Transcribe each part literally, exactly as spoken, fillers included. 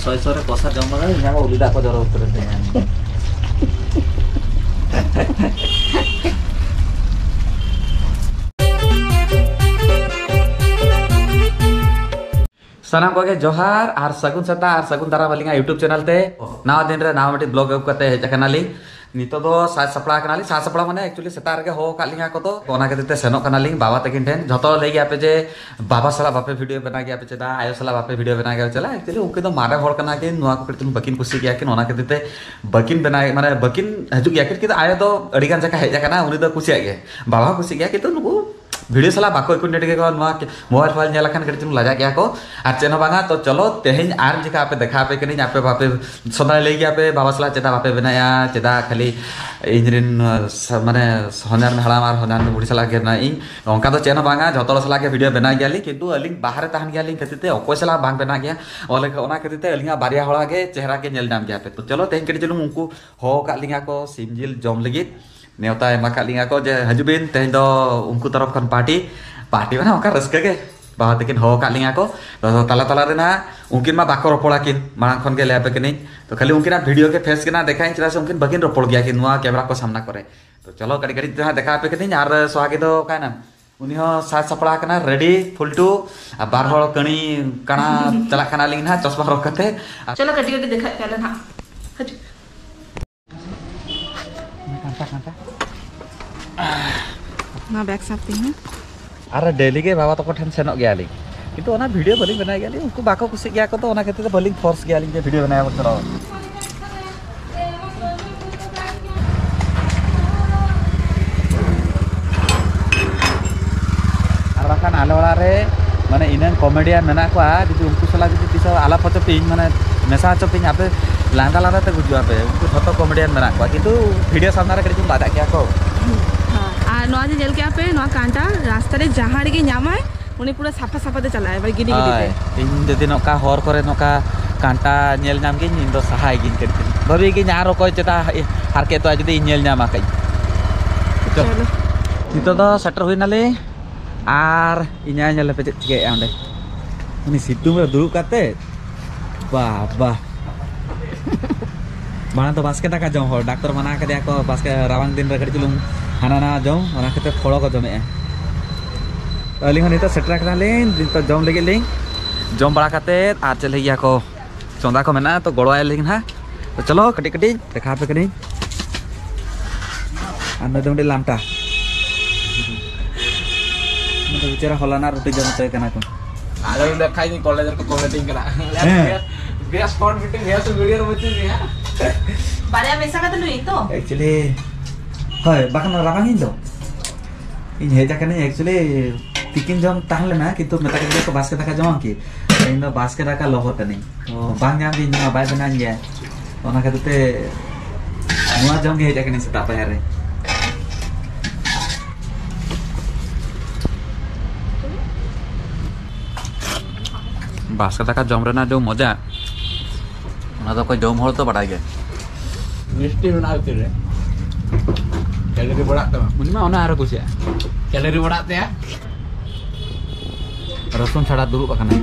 ᱥᱚᱭ ᱥᱚᱭ ᱨᱮ ᱠᱚᱥᱟ ᱡᱚᱢ ᱞᱟᱜᱟ ᱤᱧᱟᱹᱜ ᱩᱞᱤ ᱫᱟᱜ ᱠᱚ ᱡᱚᱨᱚ ᱩᱛᱟᱹᱨᱮᱱ ᱛᱤᱧᱟ᱾ ᱥᱟᱱᱟᱢ ᱠᱚᱜᱮ ᱡᱚᱦᱟᱨ ᱟᱨ ᱥᱟᱹᱜᱩᱱ ᱥᱮᱛᱟᱜ ᱟᱨ ᱥᱟᱹᱜᱩᱱ ᱫᱟᱨᱟᱢ ᱟᱹᱞᱤᱧᱟᱜ YouTube ᱪᱮᱱᱮᱞ ᱛᱮ᱾ ᱱᱟᱣᱟ ᱫᱤᱱ ᱨᱮ ᱱᱟᱣᱟ ᱢᱤᱫᱴᱤᱡ ᱵᱞᱚᱜ ᱟᱹᱜᱩ ᱠᱟᱛᱮ ᱦᱮᱡ ᱟᱠᱟᱱᱟᱞᱤᱧ᱾ ᱱᱤᱛᱚᱜ ᱫᱚ ᱥᱟᱡᱽ ᱥᱟᱯᱲᱟᱣ ᱠᱟᱱᱟᱞᱤᱧ᱾ ᱥᱟᱡᱽ ᱥᱟᱯᱲᱟᱣ ᱢᱟᱱᱮ actually ᱥᱮᱛᱟᱜ ᱨᱮᱜᱮ ᱦᱚᱦᱚ ᱟᱠᱟᱫ ᱞᱤᱧᱟ ᱠᱚ, ᱛᱚ ᱚᱱᱟ ᱠᱷᱟᱹᱛᱤᱨ ᱛᱮ ᱥᱮᱱᱚᱜ ᱠᱟᱱᱟᱞᱤᱧ ᱵᱟᱵᱟ ᱛᱟᱹᱠᱤᱱ ᱴᱷᱮᱱ᱾ ᱡᱷᱚᱛᱚ ᱞᱟᱹᱭ ᱜᱮᱭᱟ ᱯᱮ ᱡᱮ ᱵᱟᱵᱟ ᱥᱟᱞᱟᱜ ᱵᱟᱯᱮ ᱵᱷᱤᱰᱤᱭᱳ ᱵᱮᱱᱟᱣ ᱜᱮᱭᱟ ᱯᱮ ᱪᱮᱫᱟᱜ, ᱟᱭᱳ ᱥᱟᱞᱟᱜ ᱵᱟᱯᱮ ᱵᱷᱤᱰᱤᱭᱳ ᱵᱮᱱᱟᱣ ᱜᱮᱭᱟ ᱯᱮ ᱪᱮᱫᱟᱜ? Actually ᱩᱱᱠᱤᱱ ᱫᱚ ᱢᱟᱨᱮ ᱦᱚᱲ ᱠᱟᱱᱟ ᱠᱤᱱ, ᱱᱚᱣᱟ ᱠᱚ ᱠᱟᱹᱴᱤᱡ ᱪᱩᱞᱩᱝ ᱵᱟᱹᱠᱤᱱ ᱠᱩᱥᱤ ᱜᱮᱭᱟ ᱠᱤᱱ, ᱚᱱᱟ ᱠᱷᱟᱹᱛᱤᱨ ᱛᱮ ᱵᱟᱹᱠᱤᱱ ᱵᱮᱱᱟᱣ, ᱢᱟᱱᱮ ᱵᱟᱹᱠᱤᱱ ᱦᱤᱡᱩᱜ ᱜᱮᱭᱟ ᱠᱤᱱ᱾ ᱠᱤᱱᱛᱩ ᱟᱭᱳ ᱫᱚ ᱟᱹᱰᱤ ᱜᱟᱱ ᱡᱟᱭᱜᱟ ᱦᱮᱡ ᱟᱠᱟᱱᱟ, ᱩᱱᱤ ᱫᱚ ᱠᱩᱥᱤᱭᱟᱜ ᱜᱮᱭᱟ, ᱵᱟᱵᱟ ᱦᱚᱸ ᱠᱩᱥᱤᱭᱟᱜ ᱜᱮᱭᱟ, ᱠᱤᱱᱛᱩ ᱱᱩᱠᱩ ᱵᱷᱤᱰᱤᱭᱳ ᱥᱟᱞᱟᱜ ᱵᱟᱠᱚ ᱮᱠᱩᱱᱮᱴ ᱜᱮᱭᱟ ᱠᱚ, ᱱᱚᱣᱟ ᱢᱳᱵᱟᱭᱤᱞ ᱯᱷᱳᱵᱟᱭᱤᱞ ᱧᱮᱞ ᱞᱮᱠᱷᱟᱱ ᱠᱟᱹᱴᱤᱡ ᱪᱩᱞᱩᱝ ᱞᱟᱡᱟᱜ ᱜᱮᱭᱟ ᱠᱚ᱾ ᱟᱨ ᱪᱮᱫ ᱦᱚᱸ ᱵᱟᱝᱟ, ᱛᱚ ᱪᱚᱞᱚ ᱛᱮᱦᱮᱧ ᱟᱨ ᱪᱮᱠᱟ ᱟᱯᱮ ᱫᱮᱠᱷᱟᱣ ᱟᱯᱮ ᱠᱟᱹᱱᱟᱹᱧ, ᱟᱯᱮ ᱵᱟᱯᱮ ᱥᱚᱫᱟᱭ ᱞᱟᱹᱭ ᱜᱮᱭᱟ ᱯᱮ ᱵᱟᱵᱟ ᱥᱟᱞᱟᱜ ᱪᱮᱫᱟᱜ ᱵᱟᱯᱮ ᱵᱮᱱᱟᱭᱟ, ᱪᱮᱫᱟᱜ ᱠᱷᱟᱹᱞᱤ ᱤᱧ ᱨᱮᱱ, ᱟᱸ, ᱥᱟ-, ᱢᱟᱱᱮ ᱦᱚᱧᱦᱟᱨ ᱦᱟᱲᱟᱢ ᱟᱨ ᱦᱚᱧᱦᱟᱨ ᱵᱩᱲᱦᱤ ᱥᱟᱞᱟᱜ ᱜᱮ ᱵᱮᱱᱟᱣ ᱤᱧ, ᱚᱱᱠᱟ ᱫᱚ ᱪᱮᱫ ᱦᱚᱸ ᱵᱟᱝᱟ, ᱡᱷᱚᱛᱚ ᱦᱚᱲ ᱥᱟᱞᱟᱜ ᱜᱮ ᱵᱷᱤᱰᱤᱭᱳ ᱵᱮᱱᱟᱣ ᱜᱮᱭᱟᱞᱤᱧ, ᱠᱤᱱᱛᱩ ᱟᱹᱞᱤᱧ ᱵᱟᱦᱨᱮ ᱛᱟᱦᱮᱱ ᱜᱮᱭᱟᱞᱤᱧ ᱠᱷᱟᱹᱛᱤᱨ ᱛᱮ ᱚᱠᱚᱭ ᱥᱟᱞᱟᱜ ᱵᱟᱝ ᱵᱮᱱᱟᱜ ᱜᱮᱭᱟ᱾ ᱚᱱᱟ ᱞᱮᱠᱟ, ᱚᱱᱟ ᱠᱷᱟᱹᱛᱤᱨ ᱛᱮ ᱟᱹᱞᱤᱧᱟᱜ ᱵᱟᱨᱭᱟ ᱦᱚᱲᱟᱜ ᱜᱮ ᱪᱮᱦᱨᱟ ᱜᱮ ᱧᱮᱞ ᱧᱟᱢ ᱜᱮᱭᱟ ᱯᱮ᱾ ᱛᱚ ᱪᱚᱞᱚ ᱛᱮᱦᱮᱧ ᱠᱟᱹᱴᱤᱡ ᱪᱩᱞᱩᱝ ᱩᱱᱠᱩ ᱦᱚᱦᱚ ᱟᱠᱟᱫ ᱞᱤᱧᱟ ᱠᱚ ᱥᱤᱢ ᱡᱤᱞ ᱡᱚᱢ ᱞᱟᱹᱜᱤᱫ, ᱱᱮᱣᱛᱟ ᱮᱢ ᱟᱠᱟᱫ ᱞᱤᱧᱟ ᱠᱚ ᱡᱮ ᱦᱤᱡᱩᱜ ᱵᱤᱱ, ᱛᱮᱦᱮᱧ ᱫᱚ ᱩᱱᱠᱩ ᱛᱚᱨᱚᱯ ᱠᱷᱚᱱ ᱯᱟᱨᱴᱤ, ᱯᱟᱨᱴᱤ ᱢᱟᱱᱮ ᱚᱱᱠᱟ ᱨᱟᱹᱥᱠᱟᱹ ᱜᱮ᱾ ᱵᱟᱵᱟ ᱛᱟᱹᱠᱤᱱ ᱦᱚᱦᱚ ᱟᱠᱟᱫ ᱞᱤᱧᱟ ᱠᱚ, ᱛᱚ ᱛᱟᱞᱟ ᱛᱟᱞᱟ ᱨᱮ ᱱᱟᱦᱟᱜ ᱩᱱᱠᱤᱱ ᱢᱟ ᱵᱟᱠᱚ ᱨᱚᱯᱚᱲᱟ ᱠᱤᱱ, ᱢᱟᱲᱟᱝ ᱠᱷᱚᱱ ᱜᱮ ᱞᱟᱹᱭ ᱟᱯᱮ ᱠᱟᱹᱱᱟᱹᱧ᱾ ᱛᱚ ᱠᱷᱟᱹᱞᱤ ᱩᱱᱠᱤᱱᱟᱜ ᱵᱷᱤᱰᱤᱭᱳ ᱜᱮ ᱯᱷᱮᱥ ᱜᱮ ᱱᱟᱦᱟᱜ ᱫᱮᱠᱷᱟᱭᱟᱹᱧ, ᱪᱮᱫᱟᱜ ᱥᱮ ᱩᱱᱠᱤᱱ ᱵᱟᱹᱠᱤᱱ ᱨᱚᱯᱚᱲ ᱜᱮᱭᱟ ᱠᱤᱱ ᱱᱚᱣᱟ ᱠᱮᱢᱮᱨᱟ ᱠᱚ ᱥᱟᱢᱱᱟ ᱠᱚᱨᱮ᱾ ᱛᱚ ᱪᱚᱞᱚ ᱠᱟᱹᱴᱤᱡ ᱠᱟᱹᱴᱤᱡ ᱛᱮ ᱱᱟᱦᱟᱜ ᱫᱮᱠᱷᱟ ᱟᱯᱮ ᱠᱟᱹᱱᱟᱹᱧ᱾ ᱟᱨ ᱥᱚᱦᱟᱜᱤ ᱫᱚ ᱚᱠᱟᱭᱮᱱᱟᱢ? ᱩᱱᱤ ᱦᱚᱸ ᱥᱟᱡᱽ ᱥᱟᱯᱲᱟᱣ ᱟᱠᱟᱱᱟ, ᱨᱮᱰᱤ ᱯᱷᱩᱞᱴᱩ᱾ ᱟᱨ ᱵᱟᱨ ᱦᱚᱲ ᱠᱟᱹᱬᱤ ᱠᱟᱬᱟ ᱪᱟᱞᱟᱜ ᱠᱟᱱᱟᱞᱤᱧ ᱱᱟᱦᱟᱜ ᱪᱚᱥᱢᱟ ᱦᱚᱨᱚᱜ ᱠᱟᱛᱮ᱾ ᱟᱨ ᱪᱚᱞᱚ ᱠᱟᱹᱴᱤᱡ ᱠᱟᱹᱴᱤᱡ ᱫᱮᱠᱷᱟᱜ ᱠᱟᱱᱟ ᱱᱟᱦᱟᱜ᱾ ᱦᱤᱡᱩᱜ᱾ ᱠᱟᱱᱴᱟ, ᱠᱟᱱᱴᱟ᱾ ᱱᱚᱣᱟ ᱵᱮᱜᱽ ᱥᱟᱵ ᱛᱤᱧ ᱢᱮ᱾ ᱟᱨ ᱰᱮᱞᱤ ᱜᱮ ᱵᱟᱵᱟ ᱛᱟᱠᱚ ᱴᱷᱮᱱ ᱥᱮᱱᱚᱜ ᱜᱮᱭᱟᱞᱤᱧ, ᱠᱤᱱᱛᱩ ᱚᱱᱟ ᱵᱷᱤᱰᱤᱭᱳ ᱵᱟᱹᱞᱤᱧ ᱵᱮᱱᱟᱣ ᱜᱮᱭᱟᱞᱤᱧ, ᱩᱱᱠᱩ ᱵᱟᱠᱚ ᱠᱩᱥᱤᱜ ᱜᱮᱭᱟ ᱠᱚ, ᱛᱚ ᱚᱱᱟ ᱠᱷᱟᱹᱛᱤᱨ ᱛᱮ ᱵᱟᱹᱞᱤᱧ ᱯᱷᱳᱨᱥ ᱜᱮᱭᱟᱞᱤᱧ ᱡᱮ ᱵᱷᱤᱰᱤᱭᱳ ᱵᱮᱱᱟᱣ ᱵᱚᱱ ᱪᱟᱞᱟᱣ᱾ ᱟᱨ ᱵᱟᱠᱷᱟᱱ ᱟᱞᱮ ᱚᱲᱟᱜ ᱨᱮ ᱢᱟᱱᱮ ᱤᱱᱟᱹᱝ ᱠᱚᱢᱮᱰᱤᱭᱟᱱ ᱢᱮᱱᱟᱜ ᱠᱚᱣᱟ, ᱡᱩᱫᱤ ᱩᱱᱠᱩ ᱥᱟᱞᱟᱜ ᱡᱩᱫᱤ ᱛᱤᱥ ᱦᱚᱸ ᱟᱞᱟᱯ ᱦᱚᱪᱚ ᱯᱮᱭᱟᱹᱧ, ᱢᱟᱱᱮ ᱢᱮᱥᱟ ᱦᱚᱪᱚ ᱯᱮᱭᱟᱹᱧ, ᱟᱯᱮ ᱞᱟᱸᱫᱟ ᱞᱟᱸᱫᱟ ᱛᱮ ᱜᱩᱡᱩᱜ ᱟᱯᱮ᱾ ᱩᱱᱠᱩ ᱡᱷᱚᱛᱚ ᱠᱚᱢᱮᱰᱤᱭᱟᱱ ᱢᱮᱱᱟᱜ ᱠᱚᱣᱟ, ᱠᱤᱱᱛᱩ ᱵᱷᱤᱰᱤᱭᱳ ᱥᱟᱢᱱᱟ ᱨᱮ ᱠᱟᱹᱴᱤᱡ ᱪᱩᱞᱩᱝ ᱞᱟᱡᱟᱜ ᱜᱮᱭᱟ ᱠᱚ᱾ ᱦᱮᱸ, ᱟᱨ ᱱᱚᱣᱟ ᱡᱮ ᱧᱮᱞ ᱠᱮᱜᱼᱟ ᱯᱮ, ᱱᱚᱣᱟ ᱠᱟᱱᱴᱟ ᱨᱟᱥᱛᱟ ᱨᱮ ᱡᱟᱦᱟᱸ ᱨᱮᱜᱮ ᱧᱟᱢᱟᱭ, ᱩᱱᱤ ᱯᱩᱨᱟᱹ ᱥᱟᱯᱷᱟ ᱥᱟᱯᱷᱟ ᱛᱮ ᱪᱟᱞᱟᱜᱼᱟᱭ, ᱵᱟᱭ ᱜᱤᱰᱤ ᱜᱤᱰᱤ ᱛᱮ᱾ ᱦᱳᱭ, ᱤᱧ ᱡᱩᱫᱤ ᱱᱚᱝᱠᱟ ᱦᱚᱨ ᱠᱚᱨᱮ ᱱᱚᱝᱠᱟ ᱠᱟᱱᱴᱟ ᱧᱮᱞ ᱧᱟᱢ ᱜᱤᱧ, ᱤᱧ ᱫᱚ ᱥᱟᱦᱟᱭ ᱜᱤᱧ ᱠᱟᱹᱴᱤᱡ᱾ ᱵᱷᱟᱹᱵᱤ ᱜᱤᱧ ᱟᱨ ᱚᱠᱚᱭ ᱪᱮᱛᱟ ᱦᱟᱨᱠᱮᱛᱚᱜᱼᱟ ᱡᱩᱫᱤ ᱤᱧ ᱧᱮᱞ ᱧᱟᱢᱟ ᱠᱷᱟᱡ᱾ ᱪᱚ᱾ ᱪᱚᱞᱚ᱾ ᱱᱤᱛᱚᱜ ᱫᱚ ᱥᱮᱴᱮᱨ ᱦᱩᱭ ᱱᱟᱞᱮ ᱟᱨ ᱤᱧ ᱟᱭ ᱧᱮᱞ ᱞᱮᱯᱮ ᱪᱮᱫ ᱪᱤᱠᱟᱹᱭᱮᱫᱼᱟ ᱚᱸᱰᱮ᱾ ᱩᱱᱤ ᱥᱤᱛᱩᱝ ᱨᱮ ᱫᱩᱲᱩᱵ ᱠᱟᱛᱮ ᱵᱟᱦ, ᱵᱟᱦ᱾ ᱢᱟᱲᱟᱝ ᱫᱚ ᱵᱟᱥᱠᱮ ᱫᱟᱠᱟ ᱡᱚᱢ ᱦᱚᱲ, ᱰᱟᱠᱛᱚᱨ ᱢᱟᱱᱟ ᱠᱮᱫᱮᱭᱟ ᱠᱚ, ᱵᱟᱥᱠᱮ, ᱨᱟᱵᱟᱝ ᱫᱤᱱ ᱨᱮ ᱠᱟᱹᱴᱤᱡ ᱪᱩᱞᱩᱝ ᱦᱟᱱᱟ ᱱᱟᱣᱟ ᱡᱚᱢ, ᱚᱱᱟ ᱠᱷᱟᱹᱛᱤᱨ ᱯᱷᱚᱲᱚ ᱠᱚ ᱡᱚᱢᱮᱜᱼᱟ᱾ ᱛᱚ ᱟᱹᱞᱤᱧ ᱦᱚᱸ ᱱᱤᱛᱚᱜ ᱥᱮᱴᱮᱨ ᱟᱠᱟᱱᱟᱞᱤᱧ, ᱱᱤᱛᱚᱜ ᱡᱚᱢ ᱞᱟᱹᱜᱤᱫ ᱞᱤᱧ᱾ ᱡᱚᱢ ᱵᱟᱲᱟ ᱠᱟᱛᱮᱫ ᱟᱨ ᱪᱮᱫ ᱞᱟᱹᱭ ᱜᱮᱭᱟ ᱠᱚ, ᱪᱚᱸᱫᱟ ᱠᱚ ᱢᱮᱱᱟᱜᱼᱟ, ᱛᱚ ᱜᱚᱲᱚ ᱟᱭᱟᱞᱤᱧ ᱱᱟᱦᱟᱜ᱾ ᱛᱚ ᱪᱚᱞᱚ ᱠᱟᱹᱴᱤᱡ ᱠᱟᱹᱴᱤᱡ ᱫᱮᱠᱷᱟᱣ ᱟᱯᱮ ᱠᱟᱹᱱᱟᱹᱧ᱾ ᱟᱨ ᱱᱩᱭ ᱫᱚ ᱢᱤᱫᱴᱤᱡ ᱞᱟᱢᱴᱟ᱾ ᱱᱩᱭ ᱫᱚ ᱵᱮᱪᱟᱨᱟ ᱦᱚᱞᱟᱱᱟᱜ ᱨᱩᱴᱤ ᱡᱚᱢ ᱦᱚᱪᱚᱭ ᱠᱟᱱᱟ ᱠᱚ᱾ ᱟᱞᱮ ᱱᱚᱰᱮ ᱠᱷᱟᱡ ᱠᱚᱞᱮᱡᱽ ᱨᱮᱠᱚ ᱠᱚᱞᱮᱡᱽ ᱤᱧ ᱠᱟᱱᱟ᱾ ᱦᱮᱸ᱾ ᱵᱮᱥ ᱯᱷᱚᱱ ᱢᱤᱫᱴᱮᱱ ᱵᱮᱥ ᱵᱷᱤᱰᱤᱭᱳ ᱨᱮ ᱵᱟᱹᱪᱩᱜ ᱢᱮᱭᱟ᱾ ᱵᱟᱨᱭᱟ ᱢᱮᱥᱟ ᱠᱟᱛᱮ ᱞᱩᱭ ᱛᱚ? Actually, ᱦᱳᱭ, ᱵᱟᱠᱷᱟᱱ ᱨᱟᱵᱟᱝ ᱤᱧ ᱫᱚ᱾ ᱤᱧ ᱦᱮᱡ ᱟᱠᱟᱱᱟᱹᱧ actually ᱛᱤᱠᱤᱱ ᱡᱚᱢ ᱛᱟᱦᱮᱸ ᱞᱮᱱᱟ, ᱠᱤᱱᱛᱩ ᱢᱮᱛᱟ ᱠᱮᱫᱤᱧᱟ ᱠᱚ ᱵᱟᱥᱠᱮ ᱫᱟᱠᱟ ᱡᱚᱢᱟᱢ ᱠᱤ? ᱤᱧ ᱫᱚ ᱵᱟᱥᱠᱮ ᱫᱟᱠᱟ ᱞᱚᱵᱚ ᱠᱟᱹᱱᱟᱹᱧ, ᱛᱚ ᱵᱟᱝ ᱧᱟᱢ ᱜᱤᱧ ᱡᱚᱢᱟ, ᱵᱟᱭ ᱵᱮᱱᱟᱣ ᱜᱮᱭᱟ᱾ ᱚᱱᱟ ᱠᱷᱟᱹᱛᱤᱨ ᱛᱮ ᱱᱚᱣᱟ ᱡᱚᱢ ᱜᱮ ᱦᱮᱡ ᱟᱠᱟᱱᱟᱹᱧ ᱥᱮᱛᱟᱜ ᱯᱟᱭᱟᱨ ᱨᱮ᱾ ᱵᱟᱥᱠᱮ ᱫᱟᱠᱟ ᱡᱚᱢ ᱨᱮᱱᱟᱜ ᱡᱮ ᱢᱚᱡᱟ, ᱚᱱᱟ ᱫᱚ ᱚᱠᱚᱭ ᱡᱚᱢ ᱦᱚᱲ ᱫᱚ ᱵᱟᱰᱟᱭ ᱜᱮ᱾ ᱢᱤᱥᱴᱤ ᱢᱮᱱᱟᱜᱼᱟ ᱵᱷᱤᱛᱤᱨ ᱨᱮ᱾ ᱠᱮᱞᱳᱨᱤ ᱵᱟᱲᱟᱜ ᱛᱟᱢᱟ᱾ ᱩᱱᱤ ᱢᱟ ᱚᱱᱟ ᱟᱨᱚ ᱠᱩᱥᱤᱭᱟᱜᱼᱟ᱾ ᱠᱮᱞᱳᱨᱤ ᱵᱟᱲᱟᱜ ᱛᱟᱭᱟ᱾ ᱨᱟᱹᱥᱩᱱ ᱪᱷᱟᱲᱟ ᱫᱩᱲᱩᱵ ᱟᱠᱟᱱᱟᱭ᱾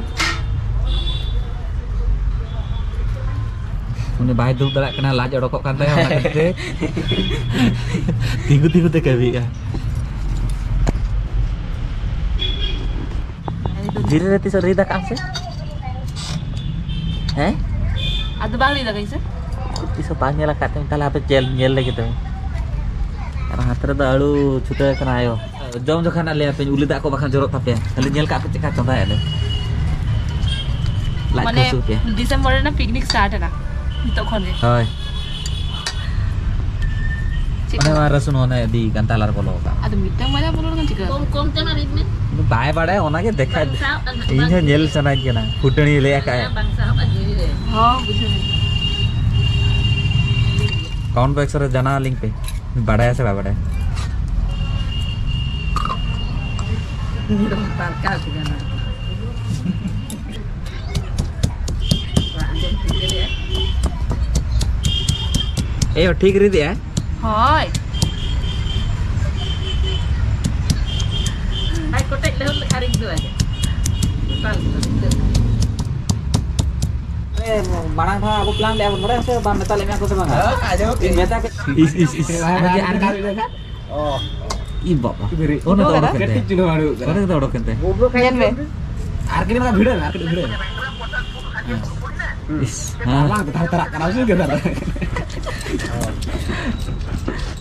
ᱩᱱᱤ ᱵᱟᱭ ᱫᱩᱲᱩᱵ ᱫᱟᱲᱮᱭᱟᱜ ᱠᱟᱱᱟ, ᱞᱟᱡ ᱚᱰᱚᱠᱚᱜ ᱠᱟᱱ ᱛᱟᱭᱟ, ᱚᱱᱟ ᱠᱷᱟᱹᱛᱤᱨ ᱛᱮ ᱛᱤᱸᱜᱩ ᱛᱤᱸᱜᱩ ᱛᱮ ᱠᱟᱹᱢᱤᱭᱮᱫᱼᱟ᱾ ᱫᱷᱤᱨᱤ ᱨᱮ ᱛᱤᱥ ᱦᱚᱸ ᱨᱤᱫ ᱟᱠᱟᱫ ᱟᱢ ᱥᱮ? ᱦᱮᱸ? ᱟᱫᱚ ᱵᱟᱝ ᱞᱟᱹᱭ ᱫᱟᱲᱮᱭᱟᱹᱧ ᱥᱮ? ᱛᱤᱥ ᱦᱚᱸ ᱵᱟᱝ ᱧᱮᱞ ᱟᱠᱟᱫ ᱛᱮᱢ, ᱛᱟᱦᱞᱮ ᱦᱟᱯᱮ ᱧᱮᱞ, ᱧᱮᱞ ᱞᱮᱜᱮ ᱛᱚᱵᱮ᱾ ᱟᱨ ᱦᱟᱛ ᱨᱮᱫᱚ ᱟᱹᱞᱩ ᱪᱷᱩᱴᱟᱹᱣ ᱟᱠᱟᱱᱟ ᱟᱭᱳ᱾ ᱡᱚᱢ ᱡᱚᱠᱷᱟᱱ ᱦᱟᱸᱜ ᱞᱟᱹᱭ ᱟᱯᱮᱧ, ᱩᱞᱤ ᱫᱟᱜ ᱠᱚ ᱵᱟᱠᱷᱟᱱ ᱡᱚᱨᱚᱜ ᱛᱟᱯᱮᱭᱟ᱾ ᱠᱷᱟᱹᱞᱤ ᱧᱮᱞ ᱠᱟᱜ ᱯᱮ ᱪᱮᱫᱠᱟ ᱪᱚᱸᱫᱟᱭᱮᱫ ᱞᱮ᱾ ᱞᱟᱡ ᱢᱟᱱᱮ, ᱠᱚ ᱦᱟᱹᱥᱩ ᱯᱮᱭᱟ᱾ ᱰᱤᱥᱮᱢᱵᱚᱨ ᱨᱮᱱᱟᱜ ᱯᱤᱠᱱᱤᱠ ᱥᱴᱟᱨᱴ ᱮᱱᱟ ᱱᱤᱛᱚᱜ ᱠᱷᱚᱱ ᱜᱮ᱾ ᱦᱳᱭ᱾ ᱪᱮᱫ ᱚᱱᱮ ᱠᱚ? ᱢᱟ ᱨᱟᱹᱥᱩᱱ ᱚᱱᱮ ᱟᱹᱰᱤ ᱜᱟᱱ ᱛᱟᱞᱟ ᱨᱮ ᱵᱚᱞᱚ ᱟᱠᱟᱱ᱾ ᱟᱫᱚ ᱢᱤᱫᱴᱟᱝ ᱵᱟᱨᱭᱟ ᱵᱚᱞᱚ ᱞᱮᱠᱷᱟᱱ ᱪᱤᱠᱟᱹ? ᱠᱚᱢ ᱠᱚᱢ ᱛᱮ ᱢᱟ ᱨᱤᱫ ᱢᱮ᱾ ᱵᱟᱭ ᱵᱟᱲᱟᱭᱟ, ᱚᱱᱟᱜᱮ ᱫᱮᱠᱷᱟ᱾ ᱵᱟᱝ ᱥᱟᱦᱟᱜ ᱠᱟᱱᱟ, ᱤᱧ ᱦᱚᱸ ᱵᱟᱝ ᱧᱮᱞ ᱥᱟᱱᱟᱧ ᱠᱟᱱᱟ, ᱯᱷᱩᱴᱟᱹᱱᱤ ᱞᱟᱹᱭ ᱟᱠᱟᱫ᱾ ᱵᱟᱝ ᱥᱟᱦᱟᱜᱼᱟ ᱡᱤᱞ ᱨᱮ᱾ ᱦᱚᱸ, ᱵᱩᱡᱷᱟᱹᱣ ᱠᱮᱫᱟᱹᱧ᱾ ᱠᱚᱢᱮᱱᱴ ᱵᱚᱠᱥ ᱨᱮ ᱡᱟᱱᱟᱣ ᱟᱹᱞᱤᱧ ᱯᱮ, ᱵᱟᱲᱟᱭᱟ ᱥᱮ ᱵᱟᱭ ᱵᱟᱲᱟᱭᱟ᱾ ᱤᱧ ᱫᱚ ᱯᱟᱨᱠᱟᱣ ᱠᱮᱫᱟ ᱱᱚᱣᱟ᱾ ᱮᱭ, ᱴᱷᱤᱠ ᱨᱤᱫᱤᱜᱼᱟ᱾ ᱦᱳᱭ᱾ ᱟᱡ ᱠᱚᱴᱮᱡ ᱞᱟᱹᱦᱩᱫ ᱞᱮᱠᱟ ᱨᱤᱫ ᱫᱚ ᱟᱡ᱾ ᱵᱟᱝ, ᱵᱟᱝ᱾ ᱢᱟᱲᱟᱝ ᱫᱷᱟᱣ ᱟᱵᱚ ᱯᱞᱟᱱ ᱞᱮᱫᱼᱟ ᱵᱚᱱ, ᱵᱟᱲᱟᱭᱟᱢ ᱥᱮ ᱵᱟᱢ ᱢᱮᱛᱟ ᱞᱮᱫ ᱢᱮᱭᱟ ᱠᱚ ᱥᱮ ᱵᱟᱝᱟ? ᱦᱮᱸ, ᱟᱸᱡᱚᱢ ᱠᱮᱫ᱾ ᱤᱧ ᱢᱮᱛᱟ ᱠᱮᱫ᱾ ᱤᱥ, ᱤᱥ, ᱤᱥ᱾ ᱟᱨ ᱟᱨ ᱟᱨ ᱤ ᱵᱟᱵᱟ᱾ ᱚᱱᱟ ᱫᱚ ᱚᱰᱚᱠ ᱮᱱᱛᱮ᱾ ᱠᱟᱹᱴᱤᱡ ᱪᱩᱞᱩᱝ ᱟᱹᱲᱩ ᱠᱟᱱᱟ᱾ ᱚᱱᱟ ᱫᱚ ᱚᱰᱚᱠ ᱮᱱᱛᱮ᱾ ᱧᱮᱞ ᱢᱮ᱾ ᱟᱨ ᱠᱟᱹᱴᱤᱡ ᱵᱷᱤᱲᱟᱹᱣ ᱢᱮ, ᱟᱨ ᱠᱟᱹᱴᱤᱡ ᱵᱷᱤᱲᱟᱹᱣ ᱢᱮ᱾ ᱦᱮᱸ᱾ ᱤᱥ, ᱦᱮᱸ᱾ ᱵᱟᱝ, ᱛᱟᱲᱟᱜ, ᱛᱟᱲᱟᱜ ᱠᱟᱱᱟ, ᱵᱩᱡᱷᱟᱹᱣ ᱠᱮᱫᱟ᱾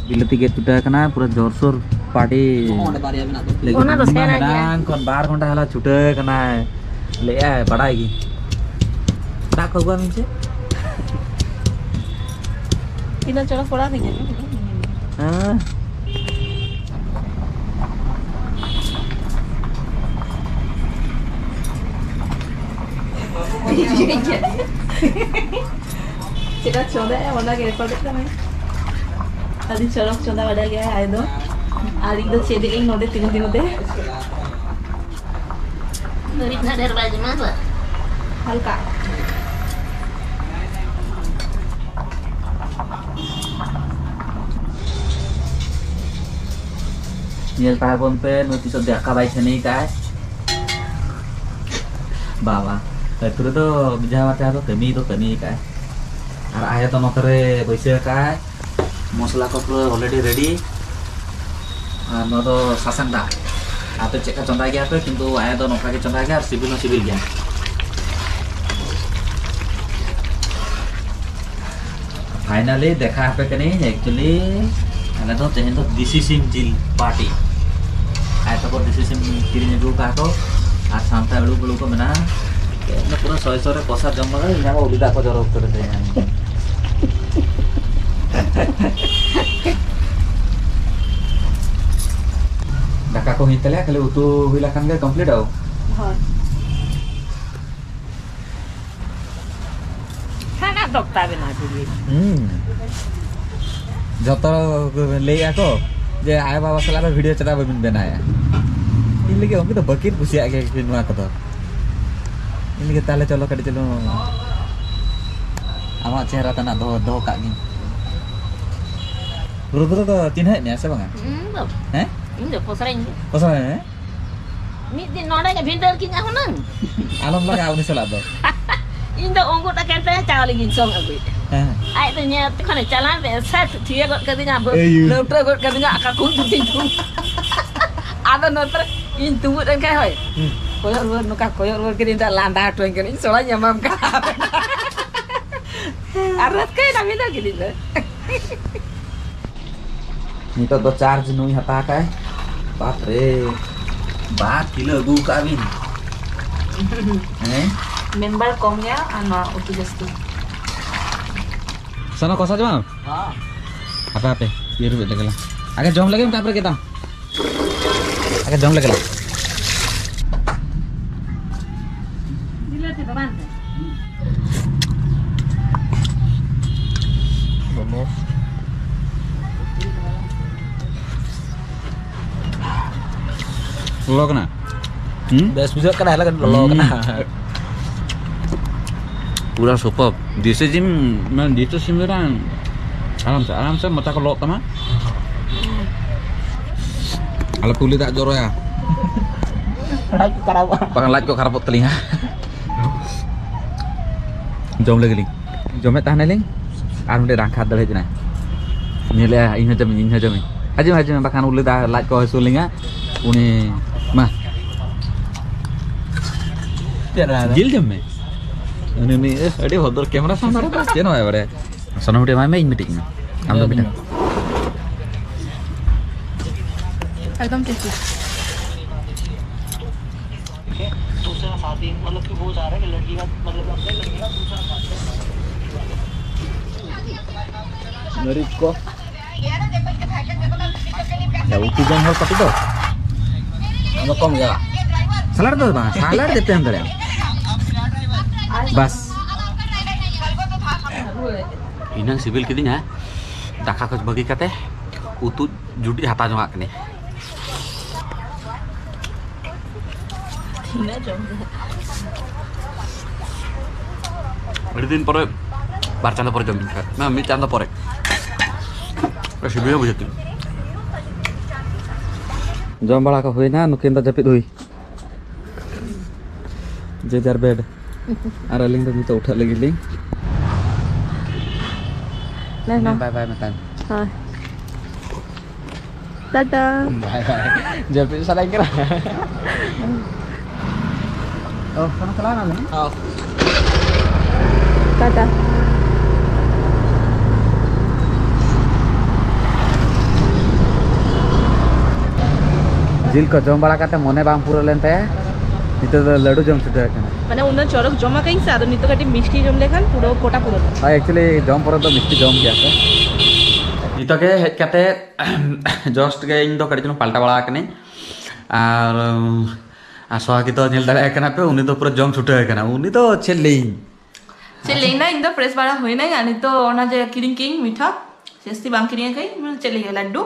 ᱵᱤᱞᱟᱹᱛᱤ ᱜᱮᱫ ᱪᱷᱩᱴᱟᱹᱣ ᱠᱟᱱᱟ, ᱯᱩᱨᱟᱹ ᱡᱳᱨᱥᱳᱨ ᱯᱟᱨᱴᱤ ᱦᱚᱸ ᱚᱸᱰᱮ ᱵᱟᱨᱭᱟ ᱢᱮᱱᱟᱜ ᱫᱚ᱾ ᱞᱟᱹᱜᱤᱫ᱾ ᱚᱱᱟ ᱫᱚ ᱥᱮᱬᱟ ᱜᱮᱭᱟ᱾ ᱢᱟᱲᱟᱝ ᱠᱷᱚᱱ ᱵᱟᱨ ᱜᱷᱚᱱᱴᱟ ᱦᱟᱞᱟ ᱪᱷᱩᱴᱟᱹᱣ ᱠᱟᱱᱟᱭ, ᱞᱟᱹᱭᱮᱫᱼᱟᱭ ᱵᱟᱰᱟᱭ ᱜᱮ᱾ ᱫᱟᱜ ᱠᱚ ᱟᱹᱜᱩᱣᱟᱢ ᱪᱮ? ᱛᱤᱱᱟᱹᱜ ᱪᱚᱲᱟ ᱠᱚᱲᱟ ᱨᱮᱸᱜᱮᱡ ᱢᱮ᱾ ᱦᱮᱸ᱾ ᱪᱮᱫᱟᱜ ᱪᱚᱸᱫᱟᱭᱟ, ᱚᱱᱟ ᱜᱮ ᱨᱮᱠᱚᱨᱰᱚᱜ ᱠᱟᱱᱟ᱾ ᱟᱹᱰᱤ ᱪᱚᱨᱚᱠ ᱪᱚᱸᱫᱟ ᱵᱟᱰᱟᱭ ᱜᱮᱭᱟᱭ ᱟᱡ ᱫᱚ᱾ ᱟᱨ ᱤᱧ ᱫᱚ ᱪᱮᱫ ᱮᱫ ᱟᱹᱧ ᱱᱚᱰᱮ ᱛᱤᱸᱜᱩ ᱛᱤᱸᱜᱩ ᱛᱮ᱾ ᱢᱟᱹᱨᱤᱪ ᱱᱟᱜ ᱰᱷᱮᱨ ᱵᱟᱭ ᱡᱚᱢᱟ ᱵᱟ? ᱦᱟᱞᱠᱟ᱾ ᱧᱮᱞ ᱛᱟᱦᱮᱸ ᱵᱚᱱ ᱯᱮ, ᱱᱩᱭ ᱛᱤᱥᱚᱜ ᱫᱟᱠᱟ ᱵᱟᱭ ᱪᱷᱟᱹᱱᱤ ᱠᱟᱜᱼᱟᱭ᱾ ᱵᱟᱵᱟ, ᱟᱹᱛᱩ ᱨᱮᱫᱚ ᱢᱤᱫ ᱫᱷᱟᱣ ᱵᱟᱨ ᱫᱷᱟᱣ ᱫᱚ ᱠᱟᱹᱢᱤ ᱫᱚ ᱠᱟᱹᱢᱤ ᱠᱟᱜᱼᱟᱭ᱾ ᱟᱨ ᱟᱭᱳ ᱫᱚ ᱱᱚᱛᱮ ᱨᱮ ᱵᱟᱹᱭᱥᱟᱹᱣ ᱠᱟᱜᱼᱟᱭ᱾ ᱢᱚᱥᱞᱟ ᱠᱚ ᱯᱩᱨᱟᱹ already ready᱾ ᱟᱨ ᱱᱚᱣᱟ ᱫᱚ ᱥᱟᱥᱟᱝ ᱫᱟᱜ᱾ ᱟᱯᱮ ᱪᱮᱫ ᱞᱮᱠᱟ ᱪᱚᱸᱫᱟᱭ ᱜᱮᱭᱟ ᱯᱮ, ᱠᱤᱱᱛᱩ ᱟᱭᱳ ᱫᱚ ᱱᱚᱝᱠᱟ ᱜᱮ ᱪᱚᱸᱫᱟᱭ ᱜᱮᱭᱟ ᱟᱨ ᱥᱤᱵᱤᱞ ᱦᱚᱸ ᱥᱤᱵᱤᱞ ᱜᱮᱭᱟ᱾ ᱯᱷᱟᱭᱱᱟᱞᱤ ᱫᱮᱠᱷᱟ ᱟᱯᱮ ᱠᱟᱹᱱᱟᱹᱧ, actually ᱟᱞᱮ ᱫᱚ ᱛᱮᱦᱮᱧ ᱫᱚ ᱫᱮᱥᱤ ᱥᱤᱢ ᱡᱤᱞ ᱯᱟᱨᱴᱤ᱾ ᱟᱭᱳ ᱛᱟᱠᱚ ᱫᱮᱥᱤ ᱥᱤᱢ ᱠᱤᱨᱤᱧ ᱟᱹᱜᱩ ᱠᱟᱜᱼᱟ ᱠᱚ, ᱟᱨ ᱥᱟᱶᱛᱮ ᱟᱹᱞᱩ ᱵᱟᱹᱞᱩ ᱠᱚ ᱢᱮᱱᱟᱜᱼᱟ᱾ ᱛᱮᱦᱮᱧ ᱫᱚ ᱯᱩᱨᱟᱹ ᱥᱚᱭ ᱥᱚᱭ ᱨᱮ ᱠᱚᱥᱟ ᱡᱚᱢ ᱠᱟᱛᱮ ᱤᱧᱟᱹᱜ ᱩᱞᱤ ᱫᱟᱜ ᱠᱚ ᱡᱚᱨᱚ ᱩᱛᱟᱹᱨ ᱮᱱ ᱛᱤᱧᱟ᱾ ᱫᱟᱠᱟ ᱠᱚ ᱦᱩᱭᱮᱱ ᱛᱟᱞᱮᱭᱟ, ᱠᱷᱟᱹᱞᱤ ᱩᱛᱩ ᱦᱩᱭ ᱞᱮᱠᱷᱟᱱ ᱜᱮ complete ᱚᱜ᱾ ᱦᱳᱭ᱾ ᱦᱟᱱᱟ ᱫᱚᱠᱛᱟ ᱵᱮᱱᱟᱣ ᱠᱮᱫᱤᱧ᱾ ᱦᱩᱸ᱾ ᱡᱚᱛᱚ ᱞᱟᱹᱭᱮᱜᱼᱟ ᱠᱚ ᱡᱮ ᱟᱭᱳ ᱵᱟᱵᱟ ᱥᱟᱞᱟᱜ ᱫᱚ video ᱪᱮᱫᱟᱜ ᱵᱟᱵᱤᱱ ᱵᱮᱱᱟᱣᱮᱜᱼᱟ? ᱤᱧ ᱞᱟᱹᱜᱤᱫ ᱩᱱᱠᱩ ᱫᱚ ᱵᱟᱹᱠᱤᱱ ᱠᱩᱥᱤᱭᱟᱜ ᱜᱮᱭᱟ ᱱᱚᱣᱟ ᱠᱚᱫᱚ᱾ ᱤᱧ ᱞᱟᱹᱜᱤᱫ ᱛᱟᱦᱞᱮ ᱪᱚᱞᱚ ᱠᱟᱹᱴᱤᱡ ᱪᱩᱞᱩᱝ ᱟᱢᱟᱜ ᱪᱮᱦᱨᱟ ᱛᱟᱱᱟᱜ ᱫᱚᱦᱚ, ᱫᱚᱦᱚ ᱠᱟᱜ ᱜᱤᱧ᱾ ᱨᱩᱫᱨᱚ ᱫᱚ ᱪᱤᱱᱦᱟᱹᱣᱮᱫ ᱢᱮᱭᱟ ᱥᱮ ᱵᱟᱝᱟ? ᱤᱧ ᱫᱚ, ᱦᱮᱸ? ᱤᱧ ᱫᱚ ᱯᱚᱥᱲᱟᱧ ᱜᱮ᱾ ᱯᱚᱥᱲᱟ ᱢᱮ᱾ ᱢᱤᱫ ᱫᱤᱱ ᱱᱚᱰᱮ ᱜᱮ ᱵᱷᱤᱸᱫᱟᱹᱲ ᱠᱤᱧᱟ ᱦᱩᱱᱟᱹᱝ᱾ ᱟᱞᱚᱢ ᱞᱟᱜᱟᱜᱼᱟ ᱩᱱᱤ ᱥᱟᱞᱟᱜ ᱫᱚ᱾ ᱤᱧ ᱫᱚ ᱩᱱᱠᱩ ᱴᱟᱠᱟ ᱛᱮ ᱪᱟᱣᱞᱮ ᱜᱤᱧ ᱥᱚᱝ ᱟᱹᱜᱩᱭᱮᱫ᱾ ᱦᱮᱸ᱾ ᱟᱡ ᱫᱚ ᱧᱮᱞ ᱛᱮ ᱠᱷᱟᱱᱮ ᱪᱟᱞᱟᱣ ᱮᱱ ᱛᱮ ᱮᱥᱮᱫ ᱛᱷᱤᱭᱟᱹ ᱜᱚᱫ ᱠᱟᱹᱫᱤᱧᱟ, ᱮᱭ ᱭᱩ᱾ ᱞᱟᱹᱣᱴᱟᱹ ᱜᱚᱫ ᱠᱟᱹᱫᱤᱧᱟ, ᱟᱠᱟ ᱠᱩᱧ ᱪᱩᱴᱤᱧ ᱛᱩ᱾ ᱟᱫᱚ ᱱᱚᱛᱮ ᱨᱮ ᱤᱧ ᱛᱩᱸᱵᱩᱫ ᱮᱱ ᱠᱷᱟᱱ ᱦᱳᱭ᱾ ᱦᱩᱸ᱾ ᱠᱚᱭᱚᱜ ᱨᱩᱣᱟᱹᱲ, ᱱᱚᱝᱠᱟ ᱠᱚᱭᱚᱜ ᱨᱩᱣᱟᱹᱲ ᱠᱤᱫᱤᱧ, ᱫᱚ ᱞᱟᱸᱫᱟ ᱦᱚᱴᱚᱧ ᱠᱟᱱᱟ, ᱤᱧ ᱥᱚᱲᱟᱧ ᱮᱢᱟᱢ ᱠᱟᱱᱟ᱾ ᱟᱨ ᱨᱟᱹᱥᱠᱟᱹᱭᱮᱱᱟ ᱢᱤᱫ ᱫᱷᱟᱣ ᱜᱮᱞᱤᱧ ᱫᱚ᱾ ᱱᱤᱛᱚᱜ ᱫᱚ ᱪᱟᱨᱡᱽ ᱱᱩᱭ ᱦᱟᱛᱟᱣ ᱠᱟᱭ᱾ ᱵᱟᱯ ᱨᱮ, ᱵᱟᱨ ᱠᱤᱞᱳ ᱟᱹᱜᱩ ᱠᱟᱜ ᱵᱤᱱ᱾ ᱦᱮᱸ? ᱢᱮᱢᱵᱟᱨ ᱠᱚᱢ ᱜᱮᱭᱟ ᱟᱨ ᱱᱚᱣᱟ ᱩᱛᱩ ᱡᱟᱹᱥᱛᱤ᱾ ᱥᱟᱱᱟ ᱠᱚᱥᱟ ᱡᱚᱢᱟ? ᱦᱮᱸ᱾ ᱦᱟᱯᱮ, ᱦᱟᱯᱮ, ᱤᱭᱟᱹ ᱨᱩᱣᱟᱹᱜ ᱞᱮᱜᱮ ᱞᱟᱝ᱾ ᱟᱜᱮ ᱡᱚᱢ ᱞᱮᱜᱮ ᱢᱮ, ᱛᱟᱨᱯᱚᱨᱮ ᱜᱮᱫᱟᱢ᱾ ᱟᱜᱮ ᱡᱚᱢ ᱞᱮᱜᱮ ᱞᱟᱝ᱾ ᱵᱤᱞᱟᱹᱛᱤ ᱫᱚ ᱵᱟᱝ ᱛᱮ᱾ ᱞᱚᱞᱚ ᱠᱟᱱᱟ? ᱦᱩᱸ? ᱵᱮᱥ ᱵᱩᱡᱷᱟᱹᱜ ᱠᱟᱱᱟ, ᱦᱟᱞᱠᱟ ᱠᱟᱹᱴᱤᱡ ᱞᱚᱞᱚ ᱠᱟᱱᱟ᱾ ᱦᱩᱸ᱾ ᱯᱩᱨᱟ ᱥᱩᱯᱟᱨ᱾ ᱫᱮᱥᱤ ᱥᱤᱢ, ᱢᱟᱱᱮ ᱫᱮᱥᱤ ᱥᱤᱢ ᱞᱮᱠᱟ᱾ ᱟᱨᱟᱢ ᱥᱮ, ᱟᱨᱟᱢ ᱥᱮ ᱢᱚᱪᱟ ᱠᱚ ᱞᱚᱜ ᱛᱟᱢᱟ᱾ ᱟᱞᱚ ᱯᱮ ᱩᱞᱤ ᱫᱟᱜ ᱡᱚᱨᱚᱭᱟ᱾ ᱞᱟᱡ ᱠᱚ ᱠᱷᱟᱨᱟᱯᱚᱜᱼᱟ᱾ ᱵᱟᱠᱷᱟᱱ ᱞᱟᱡ ᱠᱚ ᱠᱷᱟᱨᱟᱯᱚᱜ ᱛᱟᱹᱞᱤᱧᱟ᱾ ᱡᱚᱢ ᱞᱮᱜᱮ ᱞᱤᱧ᱾ ᱡᱚᱢᱮᱫ ᱛᱟᱦᱮᱱᱟᱞᱤᱧ᱾ ᱟᱨ ᱢᱤᱫᱴᱮᱡ ᱰᱟᱝᱠᱷᱟ ᱫᱟᱹᱲ ᱦᱮᱡ ᱮᱱᱟᱭ᱾ ᱧᱮᱞᱮᱜᱼᱟ, ᱤᱧ ᱦᱚᱸ ᱡᱚᱢᱤᱧ, ᱤᱧ ᱦᱚᱸ ᱡᱚᱢᱤᱧ᱾ ᱦᱤᱡᱩᱜ ᱢᱮ, ᱦᱤᱡᱩᱜ ᱢᱮ, ᱵᱟᱠᱷᱟᱱ ᱩᱞᱤ ᱫᱟᱜ ᱞᱟᱡ ᱠᱚ ᱦᱟᱹᱥᱩ ᱞᱤᱧᱟ᱾ ᱩᱱᱤ, ᱢᱟ᱾ ᱪᱮᱫ ᱨᱟᱱ? ᱡᱤᱞ ᱡᱚᱢ ᱢᱮ᱾ ᱩᱱᱤ, ᱩᱱᱤ, ᱟᱹᱰᱤ ᱵᱷᱚᱫᱚᱨ ᱠᱮᱢᱮᱨᱟ ᱥᱟᱢᱱᱟ ᱨᱮ ᱫᱚ ᱪᱮᱫ ᱦᱚᱸ ᱵᱟᱭ ᱵᱟᱲᱟᱭᱟ᱾ ᱥᱚᱱᱟ ᱢᱤᱫᱴᱮᱡ ᱮᱢᱟᱭ ᱢᱮ, ᱤᱧ ᱢᱤᱫᱴᱮᱡ ᱤᱧ ᱢᱮ᱾ ᱟᱢ ᱫᱚ ᱢᱤᱫᱴᱮᱡ᱾ ᱮᱠᱫᱚᱢ ᱴᱮᱥᱴᱤ᱾ दूसरा साथी, मतलब कि वो जा रहा है कि लड़की का, मतलब अपने लड़की का दूसरा साथी। ᱢᱟᱹᱨᱤᱪ ᱠᱚ᱾ ᱭᱟ, ᱩᱛᱩ ᱡᱚᱢ ᱦᱚᱲ ᱠᱟᱹᱴᱤᱡ ᱫᱚ᱾ ᱚᱱᱟ ᱠᱚᱢ ᱜᱮᱭᱟ᱾ ᱥᱟᱞᱟᱰ ᱫᱚ ᱵᱟᱝ, ᱥᱟᱞᱟᱰ ᱡᱮᱛᱮ ᱮᱢ ᱫᱟᱲᱮᱭᱟᱜᱼᱟ᱾ ᱵᱟᱥ᱾ ᱤᱱᱟᱹᱝ ᱥᱤᱵᱤᱞ ᱠᱤᱫᱤᱧᱟ, ᱫᱟᱠᱟ ᱠᱚ ᱵᱟᱹᱜᱤ ᱠᱟᱛᱮ ᱩᱛᱩ ᱡᱩᱴᱤ ᱦᱟᱛᱟᱣ ᱡᱚᱝᱟᱜ ᱠᱟᱹᱱᱟᱹᱧ᱾ ᱛᱤᱱᱟᱹᱜ ᱡᱚᱢ ᱫᱚ? ᱟᱹᱰᱤ ᱫᱤᱱ ᱯᱚᱨᱮ, ᱵᱟᱨ ᱪᱟᱸᱫᱚ ᱯᱚᱨᱮ ᱡᱚᱢ ᱠᱟᱫ᱾ ᱢᱟ, ᱢᱤᱫ ᱪᱟᱸᱫᱚ ᱯᱚᱨᱮ᱾ ᱥᱤᱵᱤᱞ ᱦᱚᱸ ᱵᱩᱡᱷᱟᱹᱜ ᱠᱟᱱᱟ᱾ ᱡᱚᱢ ᱵᱟᱲᱟ ᱠᱚ ᱦᱩᱭᱱᱟ, ᱱᱩᱠᱤᱱ ᱫᱚ ᱡᱟᱹᱯᱤᱫ ᱦᱩᱭ᱾ ᱡᱮ ᱡᱟᱨ ᱵᱮᱰ᱾ ᱟᱨ ᱟᱹᱞᱤᱧ ᱫᱚ ᱱᱤᱛᱚᱜ ᱩᱴᱷᱟᱹᱜ ᱞᱟᱹᱜᱤᱫ ᱞᱤᱧ᱾ ᱵᱟᱭ ᱵᱟᱭ ᱢᱮᱛᱟᱭ᱾ ᱦᱳᱭ᱾ ᱴᱟᱴᱟ᱾ ᱵᱟᱭ ᱵᱟᱭ᱾ ᱡᱟᱹᱯᱤᱫ ᱥᱟᱱᱟᱧ ᱠᱟᱱᱟ᱾ ᱚ, ᱠᱟᱱᱟ ᱪᱟᱞᱟᱣ ᱮᱱᱟ ᱞᱤᱧ᱾ ᱚ᱾ ᱴᱟᱴᱟ᱾ ᱡᱤᱞ ᱠᱚ ᱡᱚᱢ ᱵᱟᱲᱟ ᱠᱟᱛᱮ ᱢᱚᱱᱮ ᱵᱟᱝ ᱯᱩᱨᱟᱹᱣ ᱞᱮᱱ ᱛᱟᱭᱟ, ᱱᱤᱛᱚᱜ ᱫᱚ ᱞᱟᱹᱰᱩ ᱡᱚᱢ ᱪᱷᱩᱴᱟᱹᱣ ᱟᱠᱟᱱᱟ᱾ ᱢᱟᱱᱮ ᱩᱱᱟᱹᱜ ᱪᱚᱨᱚᱠ ᱡᱚᱢ ᱟᱠᱟᱫᱟᱹᱧ ᱥᱮ, ᱟᱫᱚ ᱱᱤᱛᱚᱜ ᱠᱟᱹᱴᱤᱡ ᱢᱤᱥᱴᱤ ᱡᱚᱢ ᱞᱮᱠᱷᱟᱱ ᱯᱩᱨᱟᱹ ᱠᱚᱴᱟ ᱯᱩᱨᱟᱹᱜᱼᱟ᱾ ᱦᱳᱭ, actually ᱡᱚᱢ ᱯᱚᱨᱮ ᱫᱚ ᱢᱤᱥᱴᱤ ᱡᱚᱢ ᱜᱮᱭᱟ ᱯᱮ᱾ ᱱᱤᱛᱚᱜ ᱜᱮ ᱦᱮᱡ ᱠᱟᱛᱮ just ᱜᱮ ᱤᱧ ᱫᱚ ᱠᱟᱹᱴᱤᱡ ᱪᱩᱞᱩᱝ ᱯᱟᱞᱴᱟᱣ ᱵᱟᱲᱟ ᱟᱠᱟᱱᱟᱹᱧ᱾ ᱟᱨ, ᱟᱨ ᱥᱚᱦᱟᱜᱤ ᱫᱚ ᱧᱮᱞ ᱫᱟᱲᱮᱭᱟᱜ ᱠᱟᱱᱟ ᱯᱮ, ᱩᱱᱤ ᱫᱚ ᱯᱩᱨᱟᱹ ᱡᱚᱢ ᱪᱷᱩᱴᱟᱹᱣ ᱟᱠᱟᱱᱟ᱾ ᱩᱱᱤ ᱫᱚ ᱪᱮᱫ ᱞᱟᱹᱭᱟᱹᱧ? ᱪᱮᱫ ᱞᱟᱹᱭ ᱮᱱᱟ, ᱤᱧ ᱫᱚ fresh ᱵᱟᱲᱟ ᱦᱩᱭᱱᱟᱹᱧ᱾ ᱟᱨ ᱱᱤᱛᱚᱜ ᱚᱱᱟ ᱡᱮ ᱠᱤᱨᱤᱧ ᱠᱤᱧ ᱢᱤᱴᱷᱟ, ᱡᱟᱹᱥᱛᱤ ᱵᱟᱝ ᱠᱤᱨᱤᱧ ᱟᱠᱟᱫᱟᱹᱧ, ᱢᱟᱱᱮ ᱪᱮᱫ ᱞᱟᱹᱭᱟ, ᱞᱟᱹᱰᱩ,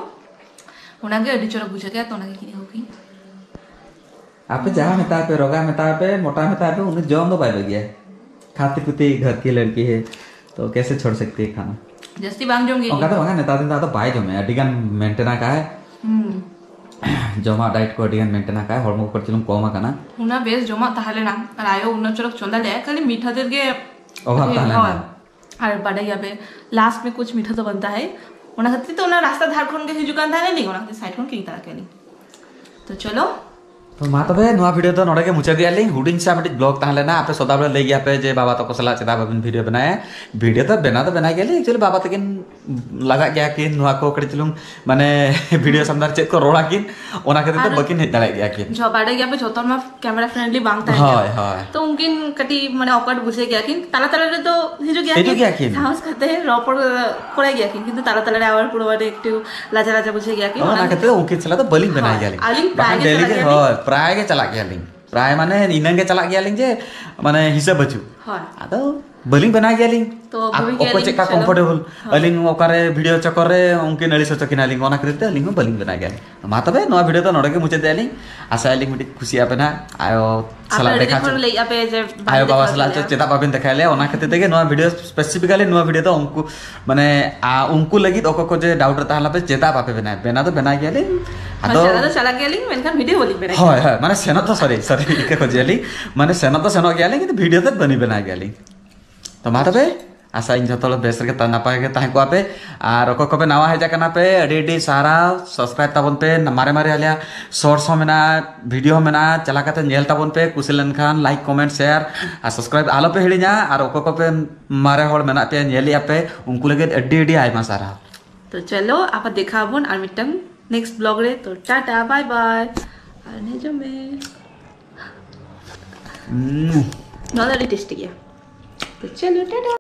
ᱚᱱᱟᱜᱮ ᱟᱹᱰᱤ ᱪᱚᱨᱚᱠ ᱵᱩᱡᱷᱟᱹᱜ ᱜᱮᱭᱟ, ᱛᱚ ᱚᱱᱟᱜᱮ ᱠᱤᱨᱤᱧ ᱟᱹᱜᱩ ᱠᱤᱧ᱾ ᱟᱯᱮ ᱡᱟᱦᱟᱸ ᱢᱮᱛᱟᱭ ᱯᱮ, ᱨᱚᱜᱟ ᱢᱮᱛᱟᱭ ᱯᱮ, ᱢᱚᱴᱟ ᱢᱮᱛᱟᱭ ᱯᱮ, ᱩᱱᱤ ᱡᱚᱢ ᱫᱚ ᱵᱟᱭ ᱵᱟᱹᱜᱤᱭᱟ᱾ ᱠᱷᱟᱛᱤ ᱯᱤᱛᱤ ᱜᱷᱟᱨ ᱠᱤ ᱞᱟᱲᱠᱤ ᱦᱮ, ᱛᱚ ᱠᱮᱥᱮ ᱪᱷᱚᱲ ᱥᱟᱠᱛᱤ ᱦᱮ ᱠᱷᱟᱱᱟ? ᱡᱟᱹᱥᱛᱤ ᱵᱟᱝ ᱡᱚᱢ ᱜᱮ᱾ ᱚᱱᱠᱟ ᱫᱚ ᱵᱟᱝᱟ, ᱱᱮᱛᱟᱨ ᱫᱤᱱ ᱫᱚ ᱟᱫᱚ ᱵᱟᱭ ᱡᱚᱢᱮᱜᱼᱟ, ᱟᱹᱰᱤ ᱜᱟᱱ maintain ᱟᱠᱟᱫᱟᱭ᱾ ᱦᱩᱸ᱾ ᱡᱚᱢᱟᱜ diet ᱠᱚ ᱟᱹᱰᱤ ᱜᱟᱱ maintain ᱟᱠᱟᱫᱟᱭ, ᱦᱚᱲᱢᱚ ᱠᱚ ᱠᱟᱹᱴᱤᱡ ᱪᱩᱞᱩᱝ ᱠᱚᱢ ᱟᱠᱟᱱᱟ᱾ ᱚᱱᱟ ᱵᱮᱥ ᱡᱚᱢᱟᱜ ᱛᱟᱦᱮᱸ ᱞᱮᱱᱟ, ᱟᱨ ᱟᱭᱳ ᱩᱱᱟᱹᱜ ᱪᱚᱨᱚᱠ ᱪᱚᱸᱫᱟ ᱞᱮᱫᱟᱭ, ᱠᱷᱟᱹᱞᱤ ᱢᱤᱴᱷᱟ ᱛᱮᱫ ᱜᱮ ᱚᱵᱷᱟᱵ ᱛᱟᱦᱮᱸ ᱞᱮᱱᱟ᱾ ᱦᱳᱭ᱾ ᱟᱨ ᱵᱟᱰᱟᱭ ᱜᱮᱭᱟ ᱯᱮ, last ᱢᱮ ᱠᱩᱪ ᱢᱤᱴᱷᱟ ᱛᱚ ᱵᱟᱱᱛᱟ ᱦᱟᱭ, ᱚᱱᱟ ᱠᱷᱟᱹᱛᱤᱨ ᱛᱮ ᱚᱱᱟ ᱨᱟᱥᱛᱟ ᱫᱷᱟᱨ ᱠᱷᱚᱱ ᱜᱮ ᱦᱤᱡᱩᱜ ᱠᱟᱱ ᱛᱟᱦᱮᱸ ᱞᱤᱧ, ᱚᱱᱟ ᱠᱷᱟᱹᱛᱤᱨ side ᱠᱷᱚᱱ ᱠᱤᱨᱤᱧ ᱛᱟᱨᱟ ᱠᱮᱫ ᱞᱤᱧ᱾ ᱛᱚ ᱪᱚᱞᱚ᱾ ᱛᱚ ᱢᱟ ᱛᱚᱵᱮ ᱱᱚᱣᱟ video ᱫᱚ ᱱᱚᱰᱮ ᱜᱮ ᱢᱩᱪᱟᱹᱫ ᱮᱫᱼᱟ ᱞᱤᱧ᱾ ᱦᱩᱰᱤᱧ ᱥᱟ ᱢᱤᱫᱴᱤᱡ vlog ᱛᱟᱦᱮᱸ ᱞᱮᱱᱟ, ᱟᱯᱮ ᱥᱚᱫᱟ ᱵᱮᱲᱟ ᱞᱟᱹᱭ ᱜᱮᱭᱟ ᱯᱮ ᱡᱮ ᱵᱟᱵᱟ ᱛᱟᱠᱚ ᱥᱟᱞᱟᱜ ᱪᱮᱫᱟᱜ ᱵᱟᱵᱤᱱ video ᱵᱮᱱᱟᱣᱟ᱾ Video ᱫᱚ ᱵᱮᱱᱟᱣ ᱫᱚ ᱵᱮᱱᱟᱣ ᱜᱮᱭᱟ ᱞᱤᱧ, actually ᱵᱟᱵᱟ ᱛᱟᱹᱠᱤᱱ ᱞᱟᱜᱟᱜ ᱜᱮᱭᱟ ᱠᱤᱱ, ᱱᱚᱣᱟ ᱠᱚ ᱠᱟᱹᱴᱤᱡ ᱪᱩᱞᱩᱝ ᱢᱟᱱᱮ video ᱥᱟᱢᱱᱟ ᱨᱮ ᱪᱮᱫ ᱠᱚ ᱨᱚᱲᱟ ᱠᱤᱱ, ᱚᱱᱟ ᱠᱷᱟᱹᱛᱤᱨ ᱛᱮ ᱟᱨ ᱵᱟᱹᱠᱤᱱ ᱦᱮᱡ ᱫᱟᱲᱮᱭᱟᱜ ᱜᱮᱭᱟ ᱠᱤᱱ᱾ ᱡᱚ-, ᱵᱟᱰᱟᱭ ᱜᱮᱭᱟ ᱯᱮ ᱡᱚᱛᱚ ᱢᱟ camera friendly ᱵᱟᱝ ᱛᱟᱦᱮᱸ ᱦᱳᱭ, ᱠᱟᱱᱟ᱾ ᱦᱳᱭ᱾ ᱛᱚ ᱩᱱᱠᱤᱱ ᱠᱟᱹᱴᱤᱡ ᱢᱟᱱᱮ awkward ᱵᱩᱡᱷᱟᱹᱣ ᱜᱮᱭᱟ ᱠᱤᱱ, ᱛᱟᱞᱟ ᱛᱟᱞᱟ ᱨᱮᱫᱚ ᱦᱤᱡᱩᱜ ᱜᱮᱭᱟ ᱦᱤᱡᱩᱜ ᱠᱤᱱ, ᱜᱮᱭᱟ ᱠᱤᱱ᱾ ᱥᱟᱦᱚᱥ ᱠᱟᱛᱮ ᱨᱚᱯᱚᱲ ᱠᱚᱨᱟᱭ ᱜᱮᱭᱟ ᱠᱤᱱ, ᱠᱤᱱᱛᱩ ᱛᱟᱞᱟ ᱛᱟᱞᱟ ᱨᱮ ᱟᱵᱟᱨ ᱯᱩᱨᱟᱹ ᱢᱟᱱᱮ ᱮᱠᱴᱩ ᱞᱟᱡᱟ ᱞᱟᱡᱟ ᱵᱩᱡᱷᱟᱹᱣ ᱜᱮᱭᱟ ᱠᱤᱱ, ᱚᱱᱟ ᱚᱱᱟ ᱠᱷᱟᱹᱛᱤᱨ ᱠᱷᱟᱹᱛᱤᱨ ᱩᱱᱠᱤᱱ ᱥᱟᱞᱟᱜ ᱫᱚ ᱵᱟᱹᱞᱤᱧ ᱵᱮᱱᱟᱣ ᱦᱳᱭ, ᱜᱮᱭᱟ ᱞᱤᱧ᱾ ᱟᱹᱞᱤᱧ ᱯᱨᱟᱭ ᱵᱟᱠᱷᱟᱱ ᱜᱮ daily ᱪᱟᱞᱟᱜ ᱜᱮ, ᱜᱮᱭᱟ ᱦᱳᱭ, ᱞᱤᱧ᱾ ᱯᱨᱟᱭ ᱜᱮ ᱪᱟᱞᱟᱜ ᱜᱮᱭᱟ ᱞᱤᱧ᱾ ᱯᱨᱟᱭ ᱢᱟᱱᱮ ᱤᱱᱟᱹᱝ ᱜᱮ ᱪᱟᱞᱟᱜ ᱜᱮᱭᱟ ᱞᱤᱧ ᱡᱮ ᱢᱟᱱᱮ ᱦᱤᱥᱟᱹᱵ ᱵᱟᱹᱪᱩᱜ᱾ ᱦᱳᱭ᱾ ᱟᱫᱚ ᱵᱟᱹᱞᱤᱧ ᱵᱮᱱᱟᱣ ᱜᱮᱭᱟᱞᱤᱧ᱾ ᱛᱚ, ᱵᱩᱡᱽ ᱚᱠᱚᱭ ᱜᱮᱭᱟᱞᱤᱧ, ᱪᱮᱫ ᱞᱮᱠᱟ ᱪᱚᱞᱚ᱾ ᱠᱚᱢᱯᱷᱚᱨᱴᱮᱵᱚᱞ᱾ ᱦᱳᱭ᱾ ᱟᱹᱞᱤᱧ ᱚᱠᱟᱨᱮ ᱵᱷᱤᱰᱤᱭᱳ ᱪᱚᱠᱚᱨ ᱨᱮ ᱩᱱᱠᱤᱱ ᱟᱹᱲᱤᱥ ᱦᱚᱪᱚ ᱠᱤᱱᱟᱞᱤᱧ, ᱚᱱᱟ ᱠᱷᱟᱹᱛᱤᱨ ᱛᱮ ᱟᱹᱞᱤᱧ ᱦᱚᱸ ᱵᱟᱹᱞᱤᱧ ᱵᱮᱱᱟᱣ ᱜᱮᱭᱟᱞᱤᱧ᱾ ᱢᱟ ᱛᱚᱵᱮ ᱱᱚᱣᱟ ᱵᱷᱤᱰᱤᱭᱳ ᱫᱚ ᱱᱚᱰᱮ ᱜᱮ ᱢᱩᱪᱟᱹᱫ ᱮᱫᱟ ᱞᱤᱧ᱾ ᱟᱥᱟᱭᱟᱞᱤᱧ ᱢᱤᱫᱴᱤᱡ ᱠᱩᱥᱤᱭᱟᱜ ᱯᱮ ᱱᱟᱦᱟᱜ᱾ ᱟᱭᱳ ᱟᱯᱮ ᱥᱟᱞᱟᱜ ᱟᱹᱰᱤ ᱫᱮᱠᱷᱟ ᱫᱤᱱ ᱠᱷᱚᱱ ᱦᱚᱪᱚ, ᱞᱟᱹᱭᱮᱫ ᱟᱯᱮ ᱡᱮ ᱵᱟᱝ ᱟᱭᱳ ᱫᱮᱠᱷᱟ ᱵᱟᱵᱟ ᱦᱚᱪᱚ ᱥᱟᱞᱟᱜ ᱞᱮᱭᱟ᱾ ᱪᱮᱫᱟᱜ ᱵᱟᱵᱮᱱ ᱫᱮᱠᱷᱟᱭᱟ ᱞᱮᱭᱟ, ᱚᱱᱟ ᱠᱷᱟᱹᱛᱤᱨ ᱛᱮᱜᱮ ᱱᱚᱣᱟ ᱵᱷᱤᱰᱤᱭᱳ ᱥᱯᱮᱥᱤᱯᱷᱤᱠᱟᱞᱤ ᱱᱚᱣᱟ ᱵᱷᱤᱰᱤᱭᱳ ᱫᱚ ᱩᱱᱠᱩ ᱢᱟᱱᱮ ᱟ, ᱩᱱᱠᱩ ᱞᱟᱹᱜᱤᱫ ᱚᱠᱚᱭ ᱠᱚ ᱡᱮ ᱰᱟᱣᱩᱴ ᱨᱮ ᱛᱟᱦᱮᱸ ᱞᱟᱯᱮ ᱪᱮᱫᱟᱜ ᱵᱟᱯᱮ ᱵᱮᱱᱟᱣ, ᱵᱮᱱᱟᱣ ᱫᱚ ᱵᱮᱱᱟᱣ ᱜᱮᱭᱟᱞᱤᱧ᱾ ᱦᱳᱭ, ᱟᱫᱚ ᱪᱟᱞᱟᱜ ᱫᱚ ᱪᱟᱞᱟᱜ ᱜᱮᱭᱟᱞᱤᱧ, ᱢᱮᱱᱠᱷᱟᱱ ᱵᱷᱤᱰᱤᱭᱳ ᱵᱟᱹᱞᱤᱧ ᱵᱮᱱᱟᱣ᱾ ᱦᱳᱭ ᱦᱳᱭ, ᱢᱟᱱᱮ ᱥᱮᱱᱚᱜ ᱫᱚ ᱥᱚᱨᱤ ᱥᱚᱨᱤ ᱤᱠᱟᱹ ᱠᱚ ᱡᱮᱞᱤᱧ, ᱢᱟᱱᱮ ᱥᱮᱱᱚᱜ ᱫᱚ ᱥᱮᱱᱚᱜ ᱜᱮᱭᱟᱞᱤᱧ, ᱠᱤᱱᱛᱩ ᱵᱷᱤᱰᱤᱭᱳ ᱛᱮᱫ ᱵᱟᱹᱞᱤᱧ ᱵᱮᱱᱟᱣ ᱜᱮᱭᱟᱞᱤᱧ᱾ ᱛᱚ ᱢᱟ ᱛᱚᱵᱮ, ᱟᱥᱟᱭᱟᱹᱧ ᱡᱷᱚᱛᱚ ᱦᱚᱲ ᱵᱮᱥ ᱨᱮᱜᱮ ᱛᱟ-, ᱱᱟᱯᱟᱭ ᱜᱮ ᱛᱟᱦᱮᱸ ᱠᱚᱜᱼᱟ ᱯᱮ᱾ ᱟᱨ ᱚᱠᱚᱭ ᱠᱚᱯᱮ ᱱᱟᱣᱟ ᱦᱮᱡ ᱟᱠᱟᱱᱟ ᱯᱮ, ᱟᱹᱰᱤ ᱟᱹᱰᱤ ᱥᱟᱨᱦᱟᱣ᱾ ᱥᱟᱵᱥᱠᱨᱟᱭᱤᱵ ᱛᱟᱵᱚᱱ ᱯᱮ, ᱢᱟᱨᱮ ᱢᱟᱨᱮ ᱟᱞᱮᱭᱟᱜ ᱥᱚᱨᱴᱥ ᱦᱚᱸ ᱢᱮᱱᱟᱜᱼᱟ, ᱵᱷᱤᱰᱤᱭᱳ ᱦᱚᱸ ᱢᱮᱱᱟᱜᱼᱟ, ᱪᱟᱞᱟᱣ ᱠᱟᱛᱮ ᱧᱮᱞ ᱛᱟᱵᱚᱱ ᱯᱮ᱾ ᱠᱩᱥᱤ ᱞᱮᱱᱠᱷᱟᱱ ᱞᱟᱭᱤᱠ, ᱠᱚᱢᱮᱱᱴ, ᱥᱮᱭᱟᱨ ᱟᱨ ᱥᱟᱵᱥᱠᱨᱟᱭᱤᱵ ᱟᱞᱚ ᱯᱮ ᱦᱤᱲᱤᱧᱟ᱾ ᱟᱨ ᱚᱠᱚᱭ ᱠᱚᱯᱮ ᱢᱟᱨᱮ ᱦᱚᱲ ᱢᱮᱱᱟᱜ ᱯᱮᱭᱟ, ᱧᱮᱞᱮᱜᱼᱟ ᱯᱮ, ᱩᱱᱠᱩ ᱞᱟᱹᱜᱤᱫ ᱟᱹᱰᱤ ᱟᱹᱰᱤ ᱟᱭᱢᱟ ᱥᱟᱨᱦᱟᱣ᱾ ᱛᱚ ᱪᱚᱞᱚ, ᱟᱵᱟᱨ ᱫᱮᱠᱷᱟ ᱟᱵᱚᱱ ᱟᱨ ᱢᱤᱫᱴᱟᱝ ᱱᱮᱠᱥᱴ ᱵᱞᱚᱜ ᱨᱮ᱾ ᱛᱚ ᱴᱟᱴᱟ, ᱵᱟᱭ ᱵᱟᱭ᱾ ᱟᱨ ᱱᱮ ᱡᱚᱢ ᱢᱮ᱾ ᱩᱢ᱾ ᱱᱚᱣᱟ ᱫᱚ ᱟᱹᱰᱤ ᱴᱮᱥᱴᱤ ᱜᱮᱭᱟ᱾ ᱛᱚ ᱪᱚᱞᱚ, ᱴᱟᱴᱟ᱾